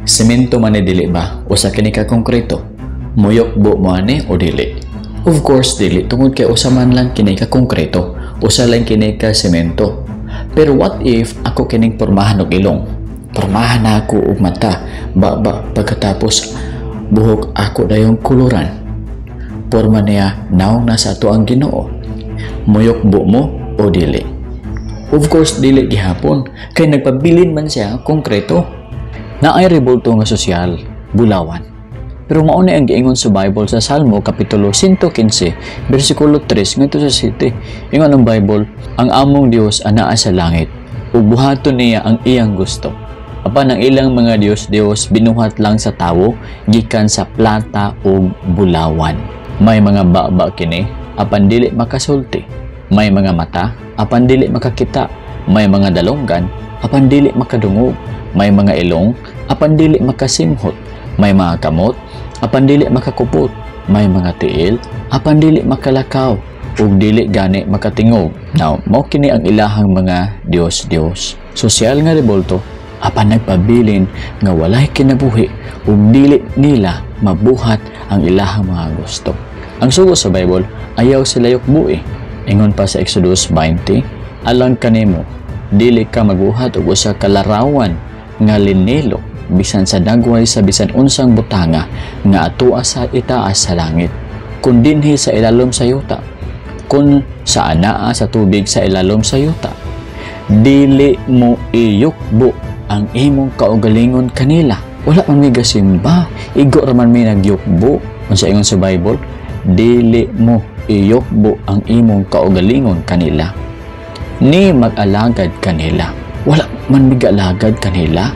Semento man ni, dili ba? Usa kini ka konkreto. Muyukbo mo ani o dili? Of course dili, tungod kay usa man lang kini ka konkreto, usa lang kini ka semento. Pero what if ako kining pormahan og ilong? Pormahan na ako og mata, baba, pagkatapos buhok ako dayong kuluran. Porma niya naong na sa ato ang Ginoo. Muyukbo mo o dili? Of course dili gihapon kay nagpabilin man siya konkreto. Naay rebulto nga sosyal, bulawan. Pero mao ni ang giingon sa Bible sa Salmo kapitulo 115 bersikulo 3 ngadto sa 7. Ingon ang Bible, ang among Dios anaa sa langit ug buhaton niya ang iyang gusto. Apan ang ilang mga dios-dios binuhat lang sa tawo gikan sa plata ug bulawan. May mga baba kini apan dili makasulti. May mga mata apan dili makakita. May mga dalunggan apan dili makadungog. May mga ilong apan dili makasimhot. May mga kamot apan dili makakupot. May mga tiil apan dili makalakaw ug dili gani makatingog. Now, mao kini ang ilahang mga dios-dios. Sosyal nga rebulto apan nagpabilin nga walay kinabuhi ug dili nila mabuhat ang ilahang mga gusto. Ang sugo sa Bible, ayaw sila yukbui. Ingon pa sa Exodus 20, alang kanimo, dili ka magbuhat og usa ka larawan nga linilo bisan sa dagway sa bisan unsang butanga nga atoa sa itaas sa langit, kun dinhi sa ilalom sa yuta, kun sa anaa sa tubig sa ilalom sa yuta. Dili mo iyukbo ang imong kaugalingon kanila. Wala man mi gasimba, igo ra man mi nagyukbo. Unsa ingon sa Bible? Dili mo iyukbo ang imong kaugalingon kanila, ni mag-alagad kanila. Wala man mi gaalagad kanila.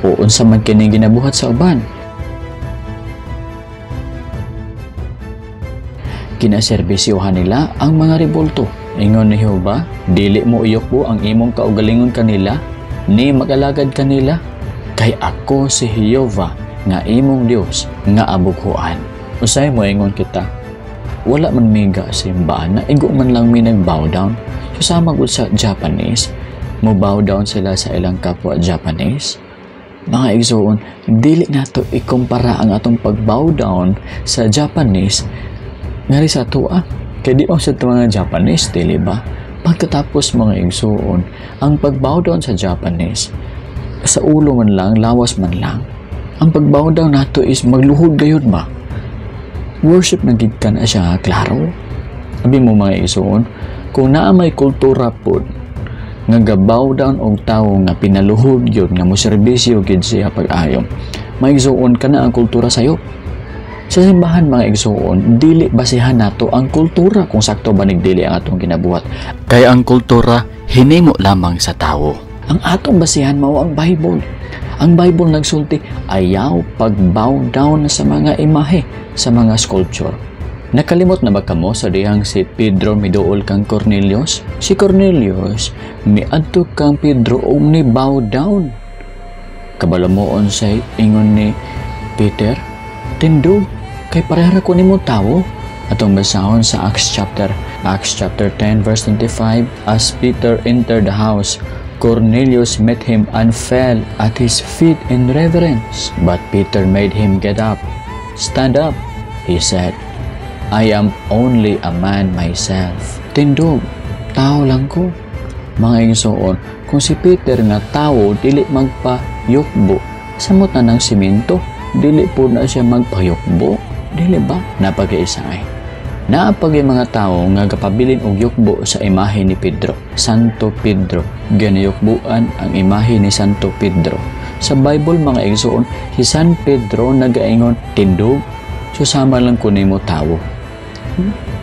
O unsa man kini ginabuhat sa uban? Kinaserbisyohan nila ang mga rebulto. Ingon ni Jehova, dili mo iyukbo ang imong kaugalingon kanila, ni mag-alagad kanila, kay ako si Jehova nga imong Dios nga abughuan. Usay mo ingon kita, wala man mi gasimbaan na, igo man lang mi nag-bow down. So sama gud sa Japanese, mo bow down sila sa ilang kapwa Japanese. Mga igsoon, dili nato ikumpara ang atong pag-bow down sa Japanese ngari sa atoa. Kay di man sa mga Japanese, dili ba? Pagkatapos mga igsoon, ang pag-bow down sa Japanese, sa ulo man lang, lawas man lang. Ang pag-bow down nato is magluhod gayud ba? Worship na gid ka na siya, klaro. Abi mo mga igsoon, kung naa may kultura pod nga ga-bow down og tawo nga pinaluhod gyud nga moserbisyo gyud siya pag-ayo, mga igsoon, kana ang kultura sayo. Sa simbahan mga igsoon, dili basihan nato ang kultura kung sakto ba nigdili ang atong ginabuhat. Kay ang kultura hinimo lamang sa tawo. Ang atong basihan mao ang Bible. Ang Bible nagsulti ayaw pag-bow down sa mga imahe, sa mga sculpture. Nakalimot na ba kamo sa dihang si Pedro miduol kang Cornelius? Si Cornelius miadto kang Pedro ug ni bow down. Kabalo mo unsay ingon ni Peter? Tindog, kay parehara ko nimo tawo. Atong basahon sa Acts chapter 10 verse 25, as Peter entered the house, Cornelius met him and fell at his feet in reverence. But Peter made him get up. Stand up, he said. I am only a man myself. Tindog, tao lang ko. Mga igsoon, kung si Peter nga tao dili magpayukbo, samot na ng simento, dili po na siya magpayukbo, dili ba? Napag-iisa ay. Naapagay mga tao nga gapabilin og yukbo sa imahe ni Pedro. Santo Pedro, ginayukbuan ang imahe ni Santo Pedro. Sa Bible mga igsoon, si San Pedro nagaingon, tindog, susama lang ko nimo tawo.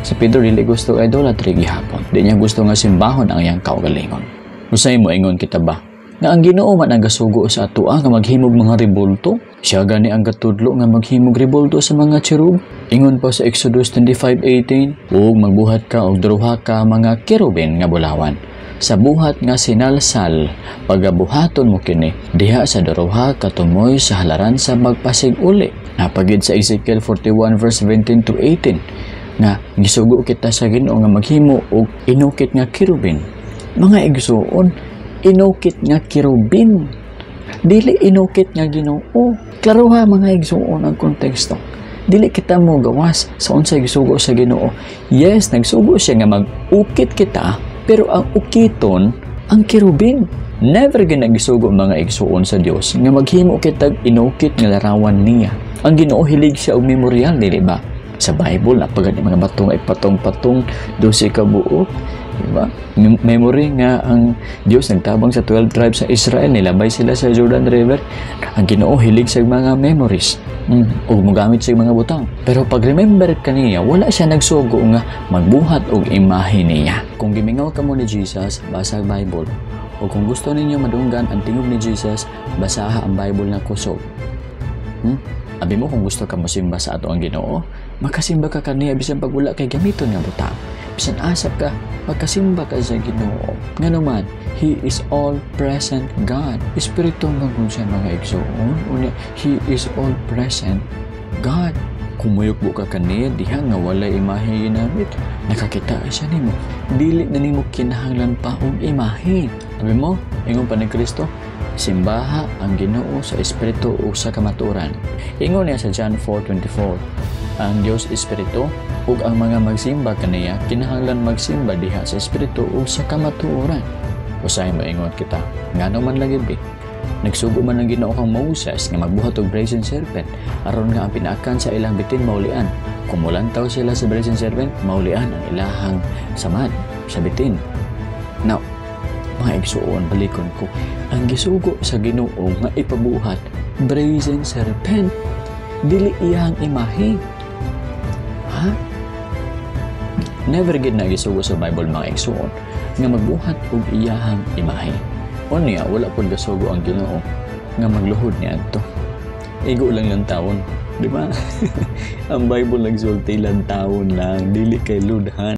Si Pedro dili gusto idolatry gihapon. Di niya gusto nga simbahon ang iyang kaugalingon. Usay mo ingon kita ba nga ang Ginoo man ang gasugo sa atoa nga maghimog mga rebulto? Siya gani ang gatudlo nga maghimog rebulto sa mga cherub. Ingon pa sa Exodus 25:18, ug magbuhat ka og duha ka mga kerubin nga bulawan sa buhat nga sinalsal, pagabuhaton mo kini diha sa duha ka tumoy sa halaran sa magpasig-uli. Napagid sa Ezekiel 41 verse 17 to 18 nga gisugo kita sa Ginoo nga maghimo og inukit nga kerubin. Mga igsuon, inukit nga kerubin. Dili inukit nga Ginoo. Klaroha, mga igsuon, ang konteksto. Dili kita mo gawas sa unsay gisugo sa Ginoo. Yes, nagsugo siya nga mag-ukit kita, pero ang ukiton ang kerubin. Never gyud nagsugo, mga igsuon, sa Dios nga maghimo kitag inukit nga larawan niya. Ang Ginoo, hilig siya og memorial, dili ba? Sa Bible, napagani mga batong ay patong-patong, 12 ka buok, di ba? Memory nga ang Dios nagtabang sa 12 tribes sa Israel, nilabay sila sa Jordan River. Ang Ginoo, hilig sa mga memories. Ug mogamit sa mga butang. Pero pag remember kaniya, wala siya nagsugo nga magbuhat og imahe niya. Kung gimingaw kamo ni Jesus, basa ang Bible. O kung gusto ninyo madunggan ang tingog ni Jesus, basaha ang Bible na kusog. Abi mo kung gusto ka mosimba sa ato ang Ginoo, makasimba ka kaniya bisan pag wala kay gamiton nga butang. Bisan asap ka, makasimba ka sa Ginoo. Ngano man, He is all present God. Espiritu man kung siya, mga igsoon. Unya, He is all present God. Kumuyok ka kaniya diha nga walay imahe ginamit, nakakita siya nimo. Dili na nimo kinahanglan pa og imahe. Abi mo, ingon pa ni Kristo, simbaha ang Ginoo sa espiritu ug sa kamatuoran. Ingon niya sa John 4:24, ang Dios espiritu ug ang mga magsimba kaniya kinahanglan magsimba diha sa espiritu ug sa kamatuoran. Usahay moingon kita, ngano man lagi bi? Nagsugo man ang Ginoo kang Moses nga magbuhat og brazen serpent aron nga ang pinaakan sa ilang bitin maulian. Kung mulantaw sila sa brazen serpent, maulian ang ilahang samad sa bitin. Now, mga igsuon, balikon ko. Ang gisugo sa Ginoo nga ipabuhat, brazen serpent, dili iyang imahe. Ha? Never gid na gisugo sa Bible, mga igsuon, nga magbuhat og iyahang imahe. Unya, wala pud gasugo ang Ginoo nga magluhod niadto. Igo lang lang taon, di ba? Ang Bible nagsulti lang taon lang, dili kay ludhan.